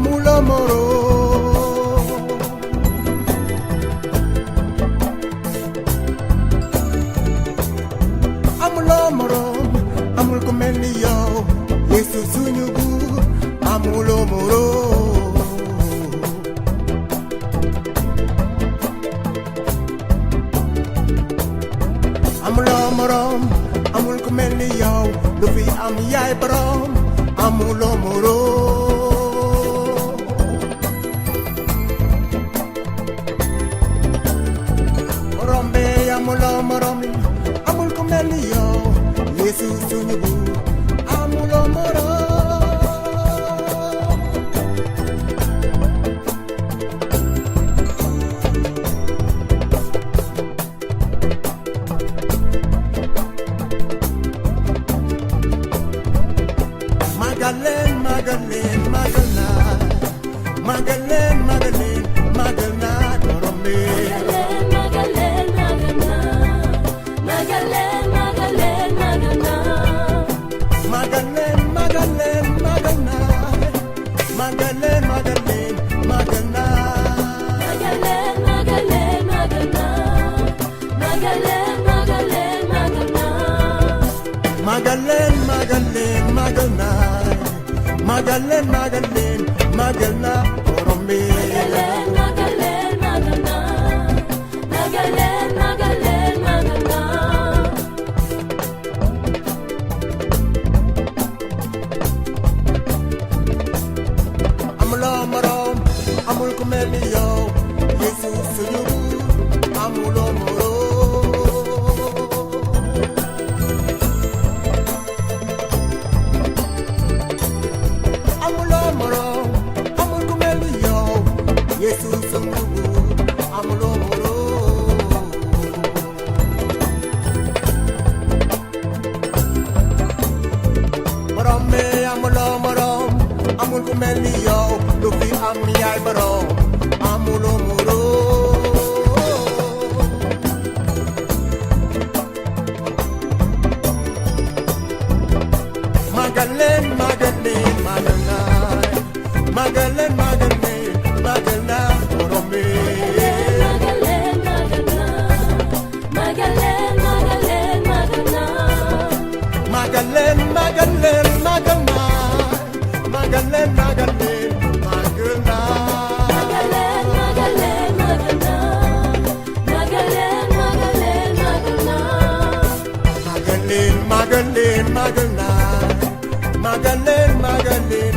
amulo moroom. Amulo moroom, amul ku mel ni yow Yesu suñu buur amulo moroom. Amulo moroom, amul ku mel ni yow lu fi am yaay borom amulo moroom. Moroom be amulo moroom, amul ku mel ni yow Yesu suñu buur amulo moroom. Magalen, magalen, magalna, magalen, magalen, magalna, korombe. Magalen, magalna, magalen, magalen, magalna. Magalen, magalen, magalna, magalen, magalen, magalna. Magalen, magalen, magalna, magalen, magalen, magalna. Magalen, magalen, magalna, magalen, magalen, magalna, korombe. Magalen, magalen, magalna, magalen, magalen, magalna. Amulo moroom, amul ku mel ni yow Yesu suñu buur amulo moroom. Amulo moroom, amul ku mel ni yow Yesu suñu buur amulo moroom. Moroom me amulo moroom, amul ku mel ni yow lu fi am yaay borom amulo moroom. Magalen, magalen, magalna, magalen, magalen, magalna, korombe. Magalen, magalna, magalen, magalen, magalna. Magalen, magalen, magalna, magalen, magalen, magalna. Magalen, magalen, magalna, magalen, magalen, magalna. Magalen, magalen, magalna, magalen, magalen,